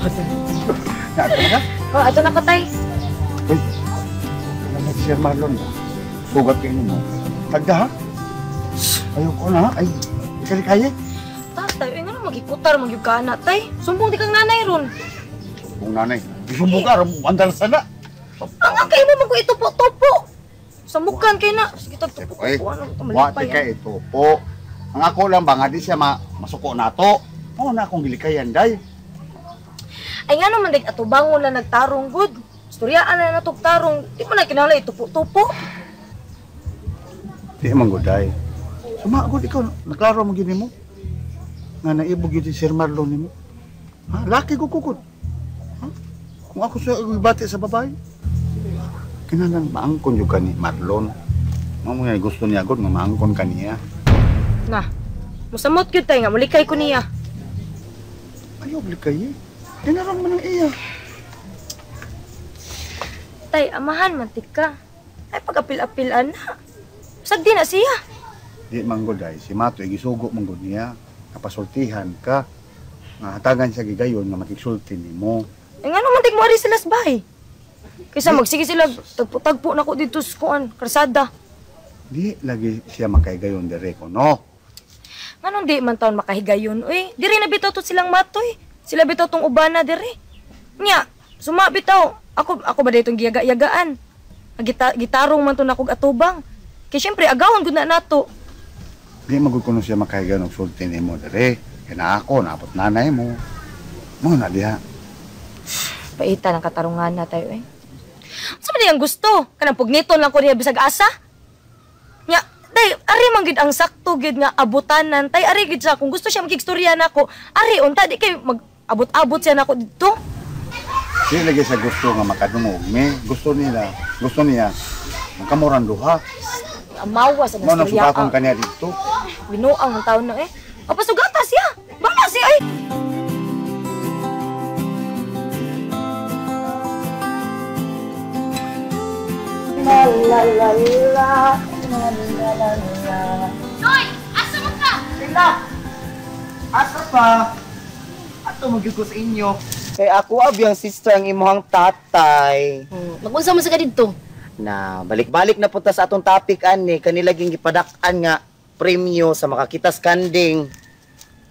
Ato na ka? Oh, ato na ko, tay. Uy, naman si Sir Marlon ba? Sugat kayo mo. Tagda, ha? Ayoko na, ha? Ay, ikalikaya. Tatay, ay nga na magikutar, magyug ka na, tay. Sumbong di kang nanay ron. Sumbong nanay. Isumbong ka, andal sana. Ang kayo mo magko itupo-tupo. Samukan kayo na. Sige, tagtupo-tupo. Ano, Wa, di ka itupo. Ang ako lang ba, nga di siya masuko na to. Oo na akong gilikayan, day. Ay nga naman, day, ato bangon na nagtarong, good. Istoryaan na natugtarong. Di mo na kinahanglan itupo-tupo. Di man, good, day. Sumagod, ikaw, naklaro mo gini mo. Nga naibog yun si Sir Marlon nimo. Ha? Laki ko kukod. Ha? Kung ako sa ibati sa babae, kinahanglan maangkon yun ka ni Marlon. Mamo nga gusto niya gud nga maangkon ka niya. Na, musamot gyud tay nga mulikay ko niya. Ayaw likay eh. Dinarang man ang iya. Tay, amahan man tika. Ay pag-apil-apilan na. Sagdi na siya. Di man gud ay si Mato gisugo man gud niya. Kapasultihan ka. Nga hatagan siya gigayon nga makigsulti nimo. Ay ngano man tig mo ari sila sa bahay? Kaysa magsige sila tagpo-tagpo na ko dito sa kuan, karsada. Di lagi siya makaigayon dire ko, no? Nganong di man taon makahigayon, uy? Diri na bitaw to silang matoy. Sila bitaw tong ubana diri. Nya, suma bitaw. Ako ba daytong giyaga-yagaan? Gitarong man to nakog atubang. Kay syempre agawon gud na nato. Di magud kuno siya makahigayon og sulti nimo dire. Kay na ako naabot nanay mo. Mo na diha. Paita ng katarungan na tayo eh. Unsa man ang gusto? Kanang pugniton lang ko niya bisag asa? Nya, day, ari man gid ang sakto gid nga abutanan. Tay, ari gid siya kung gusto siya makigstorya nako, ari unta di kay mag-abot-abot siya nako didto. Di lagi sa gusto nga makadungog me, gusto nila, gusto niya magkamuran duha. Amawa sa Mao nang nastorya. sugaton kaniya didto. Binuang ang taon na eh. O pasugata siya. Bala siya ay. La la la la la la la la. Noy, asa man ka? Sila! Asa pa? Ato magyud ko sa inyo. Kay ako abi ang sister ang imuhang tatay. Magunsa man sa ka didto? Na balik-balik na punta sa atong topic ani kanila ging gipadak-an nga premyo sa makakitas kanding.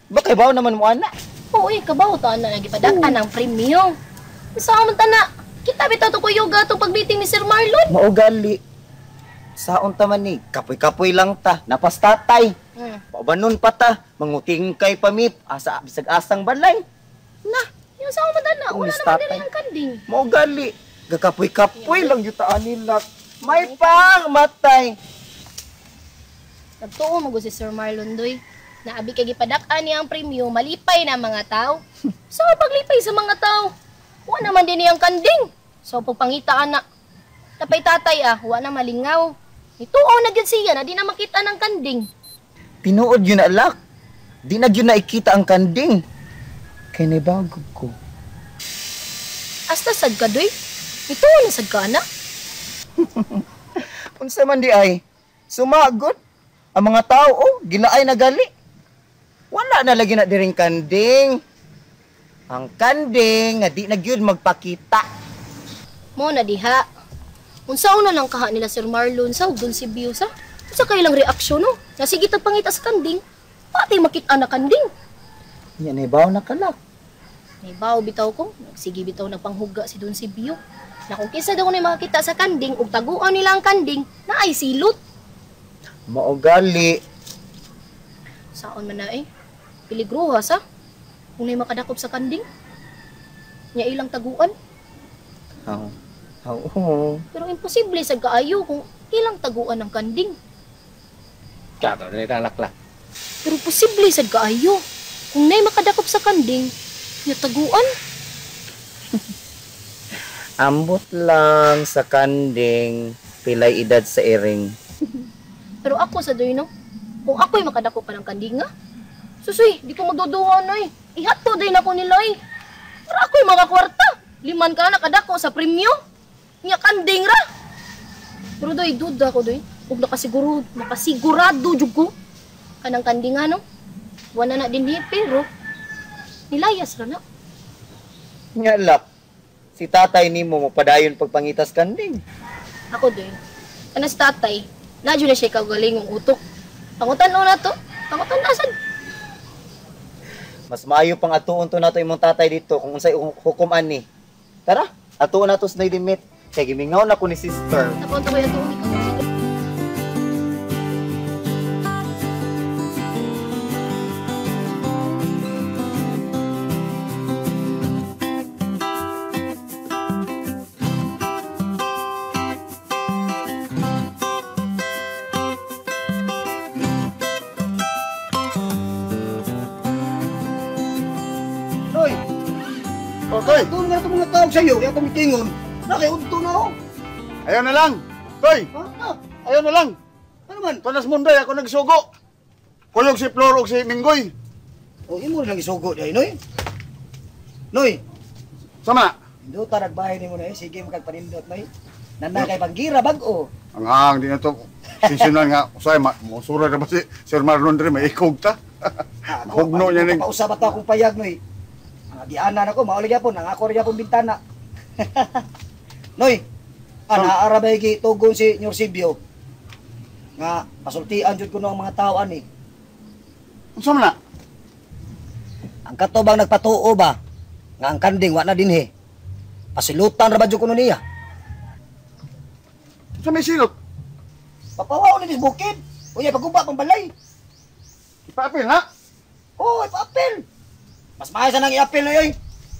Ba kay bawo naman mo ana? Oo, eh, kabaw ta na gipadak-an ang premyo. Unsa man ta na? Kita bitaw to kuyog atong pag-meeting ni Sir Marlon. Maugali. Saon ta man ni, kapoy-kapoy lang ta, napas tatay. Paubanon pa ta, mangutingkay pa mit, asa bisag asang balay. Na, Yung saon man ta na, wala Ulis naman tatay. diri ang kanding. Maugali. Gakapoy-kapoy lang yutaan nila. May pang matay. Nagtuo mo si Sir Marlon doy. Naabi kay gipadak-an niya ang premyo, malipay na mga tao. So paglipay sa mga tao, wa naman din niyang kanding. So pagpangita ana. Tapay tatay ah, wa na malingaw. Nituo na gyud siya na di na makita ng kanding. Tinuod yun alak. Di na gyud nakikita ang kanding. Kay nibagog ko. Asta sad ka doy. Nituo na sad ka ana. Unsa man di ay sumagod ang mga tao oh, gilaay na gali. Wala na lagi na diring kanding. Ang kanding nga di na gyud magpakita. Mo na diha. Unsaon na lang kaha nila Sir Marlon sa ug dun si Bio sa? Unsa kay lang reaksyon no? Nasige tag pangita sa kanding. Pati makita na kanding. Nya naibaw na kalak. Naibaw bitaw ko, nagsige bitaw nagpanghuga si Don Sibio. Na kung kinsa daw ni makakita sa kanding ug taguan nila ang kanding, naay silot. Mao gali. Saon man na eh. Piligroha sa. Kung nay makadakop sa kanding. Nya ilang taguan. Haw. Haw. Oo. Pero imposible sa kaayo kung ilang taguan ang kanding. Kato, dili ta laklak. Pero posible sad kaayo kung nay makadakop sa kanding, nya taguan. Ambot lang sa kanding, pilay edad sa iring. Pero ako sa doy no, kung ako'y makadako pa ng kanding nga, susuy, di ko magduduha noy. Ihato din ako nila eh. Pero ako'y makakwarta. Liman ka nakadako sa premyo. Nya kanding ra. Pero doy, duda ko doy. Ug nakasiguro, nakasigurado jud ko. Kanang kanding nga no. Wala na din hi, pero nilayas ra na. Nga lak, si tatay nimo mopadayon pagpangitas kanding. Ako doy. Kana si tatay, nadyo na siya kaugalingong utok. Pangutan-o na to. Pangutan na sad. Mas maayo pang atuon to nato imong tatay dito kung unsay hukom ani. Tara, atuon nato sa Lady Met. Kay gimingaw na ko ni sister. Tapunta ko yung tuon ikaw. Toy! Doon nga itong mga tawag sa'yo, kaya tumitingon, nakiunto na ako. Ayaw na lang! Toy! Ha? Ayaw na lang! Ano man? Tunas Munday, ako nagsugo. Kuyog si Flor o si Minggoy. O, imo rin ang isugo niya, Noy. Noy! Sama na! Induta, nagbahay ni mo na eh. Sige, magkagpanindot, Noy. Nana kay Panggira, bag-o. Ang hang, di na to. Sisinan nga, usay, musura na ba si Sir Marlon rin, may ikog ta. Hugno niya ning. Pausap ato akong payag, Noy. Dianan ako, maulig yapon, nangako rin yapon bintana. Noy, naarabay gitugon si Nyor Sibyo. Nga, pasultian jud ko no ang mga tao ani. Unsa man na? Ang katobang nagpatuo ba, nga ang kanding wa na dinhi. Pasilutan ra ba jud kuno niya? Unsa may silot? Papawaon ni bukid. Unya paguba pang balay. Ipaapil na? Oo, ipaapil. Mas maayo sa nang iapil na yoy.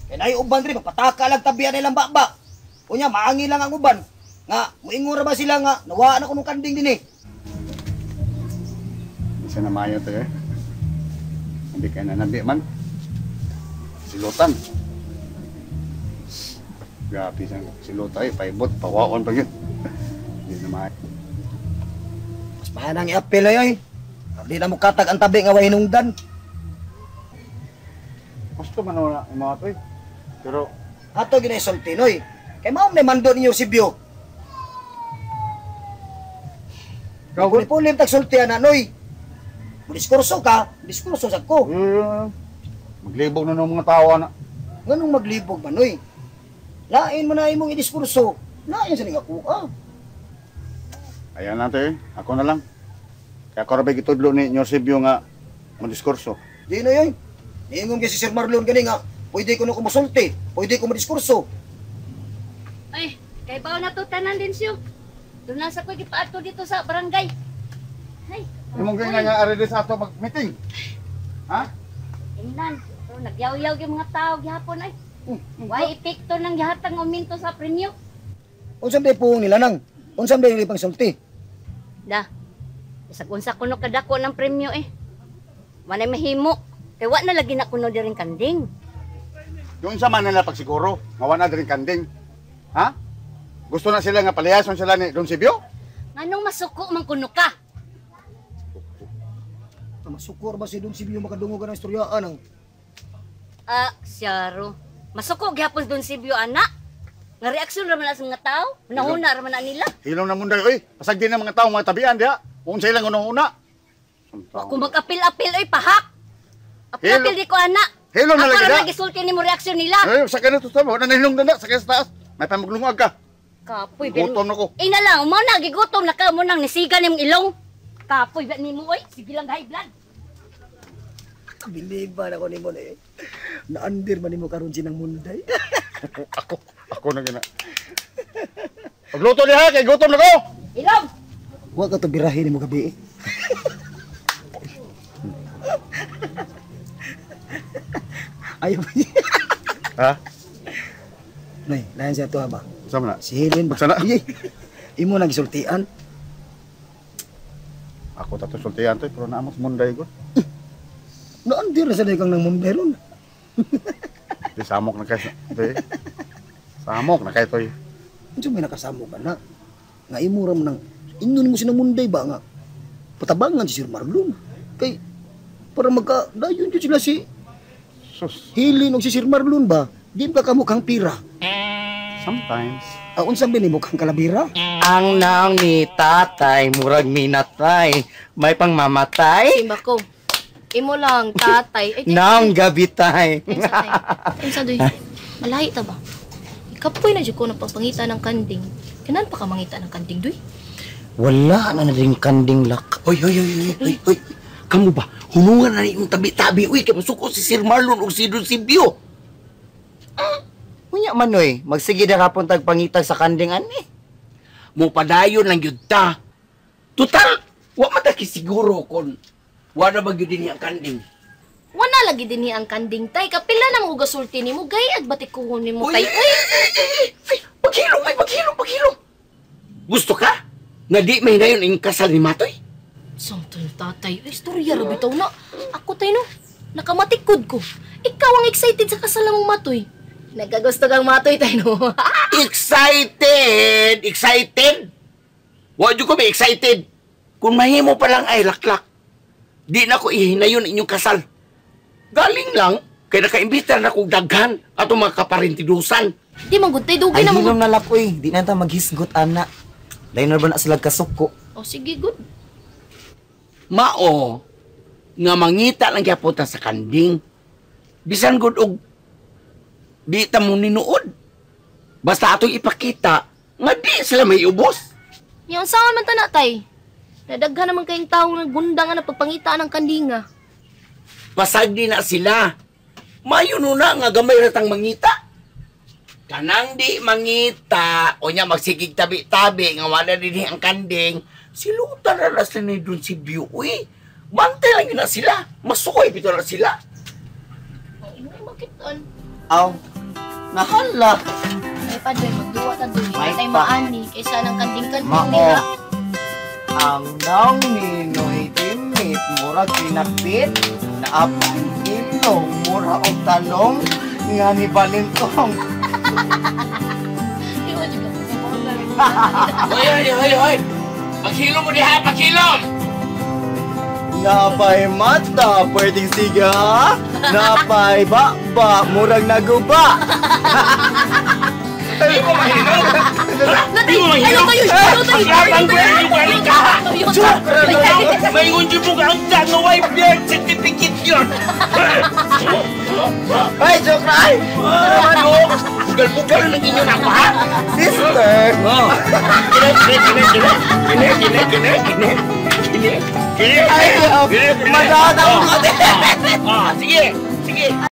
Kaya naay uban diri magpataka lang tabian nilang bakba. Unya maangi lang ang uban. Nga moingon ra ba sila nga nawaan ako nung kanding dinhi. Isa na maayo to eh. Hindi kay nanabi man. Silutan. Grabe sa siluta eh, paibot, pawaon pa gyud. Hindi na maayo. Mas maayo nang iapil na yoy. Di na mo katag ang tabi nga way hinungdan. Gusto man na mga to eh. Pero ato ginaisulti noy. Kay mao may mando ninyo Sibyo. Kung pulim tag sulti ana noy. Diskurso ka, diskurso sad ko. Maglibog na ng mga tao ana. Nganong maglibog man noy? Lain man na imong idiskurso. Lain sa ning ako ah. Ayan na to eh. Ako na lang. Kaya ako ra gitudlo ni Nyor Sibyo nga madiskurso. Di noy oy. Niingon kay si Sir Marlon gani nga, pwede ko na kumusulti, pwede ko madiskurso. Ay, kay bawo na to tanan din siyo. Doon lang sa ko'y gipaato dito sa barangay. Ay, imong gina nga ari sa ato mag-meeting. Ha? Ingnan, pero nagyaw-yaw gyud mga tao gihapon ay. Way epekto nang gihatag uminto sa premyo. Unsa day puong nila nang? Unsa day nila pangsulti? Da. Bisag unsa kuno kadako ng premyo eh. Walay mahimo. Kay wa na lagi na kuno diring kanding. Yung unsa man nila pagsiguro, nga wa na diring kanding. Ha? Gusto na sila nga palayason sila ni Don Sibyo? Nganong masuko man kuno ka? Masuko ba si Don Sibyo makadungog ang istoryaan ang? Ah, siyaro. Masuko gihapon Don Sibyo ana. Nga reaksyon ra man sa mga tao, hunahuna ra man na nila. Hilom na munday oy, pasag din ang mga tao mga tabian diha. Unsa ilang hunahuna? Wa ko mag-apil-apil oy pahak. Apil-apil di ko ana. Hilom na lagi Ako na. ra gisulti nimo reaksyon nila. Eh, sa kanito sa mo, nanahilom na na sa kaya sa taas. May pamaglungag ka. Kapoy Gutom na ko. Ina lang, mo na gigutom na ka mo nang nisiga nimong ilong. Kapoy ba nimo oy? Sige lang high blood. Biliban ako nimo na eh. Naandir man nimo karon sinang munday. Ako na gina. Pagluto niya kay gutom na ko. Ilong. Wa ka to birahin nimo gabi eh. Ayaw ba niya? Ha? Nay, lain siya to ba? Sama na. Si Helen ba? Sana. Imo nang gisultian. Ako tato sultian to, pero naamos munday ko. Naandir na sa kang nang munday ron. Di samok na kay. Di. Samok na kay toy. Unsa may nakasamo ka na? Nga imo ra man nang ingon mo sinang munday ba nga? Patabangan si Sir Marlon. Kay para magka dayon jud sila si Sus. Helen og si Sir Marlon ba? Di ba ka mukhang pira? Sometimes. Ah, unsang bini mukhang kalabira? Ang naong ni tatay, murag minatay, may pangmamatay. Simba ko. Imo lang, tatay. Ay, Naong gabi tay. Unsa doy? Malahi ta ba? Ikapoy na jud ko ng pagpangita ng kanding. Kanan pa ka mangita ng kanding, duy? Wala na na rin kanding lak. Hoy, hoy, hoy, hoy, hoy, hoy. Kamu ba? Hunungan na rin yung tabi-tabi. Uy, kay masuko si Sir Marlon o si Don Sibyo. Unya man, oy. Magsige na kapon tagpangitag sa kanding ani. Mupadayon lang yun ta. Total, wa man ta kisiguro kon wala ba gyud dinhi ang kanding. Wala lagi dinhi ang kanding, tay. Kapila na mo gasulti nimo, gay agbatikuhon nimo, tay. Uy, ay, paghilom, ay, paghilom, paghilom. Gusto ka? Nga di may nayon ang kasal ni Matoy? Samtoy tatay, uy, istorya ra bitaw na. Ako tay no, nakamatikod ko. Ikaw ang excited sa kasal mong Matoy. Nagkagusto kang Matoy tay no. Excited! Excited? Wa jud ko may excited. Kung mahimo pa lang ay laklak, di na ko ihinayon inyong kasal. Galing lang, kay nakaimbita na kong daghan atong mga kaparintidusan. Di man gud tay, dugay Ay, na man hilom na lak, oy. Di na ta maghisgot, ana. Dahil na ba na sila kasuko? Oh, sige, good. Mao, nga mangita lang gyapon ta sa kanding. Bisan gud og di ta mo ninuod. Basta atong ipakita nga di sila may ubos. Yung saan man ta na, tay? Nadaghan naman kayong tao ng gundang nga pagpangita ng kandinga. Pasag di na sila. Mayo na nga gamay ratang mangita. Kanang di mangita, o niya magsigig tabi-tabi, nga wala din ang kanding, silutan na na sila ni Don Sibyo. Uy, bantay lang yun na sila. Masukoy pito na sila. Ay, makitaan. Aw, nahala. Ay, padre, magduwa ta doon. May Tay pa. maani, kaysa ng kanding-kanding Mao. nila. Ang naong ni Noy Timit, mura kinakbit, naapang ilong, mura og talong, nga ni Balintong. Hoy, hoy, hoy, hoy! Paghilom mo diha, paghilom! Napay mata, pwedeng siga. Napay ba, murag naguba. Di mo mahilom! Di mo mahilom! Ano tayo? Paglabang ko yung galing ka! May ngunyo mo ka ang nga wife birth certificate yun! Ay, joke na ay! Ano? Bugal-bugal ng inyo na ako, ha? Sister! Kine, kine, kine, kine, kine, kine, kine, kine, kine, Ay, kine, kine. magkakatawa ko. Ah, sige, sige.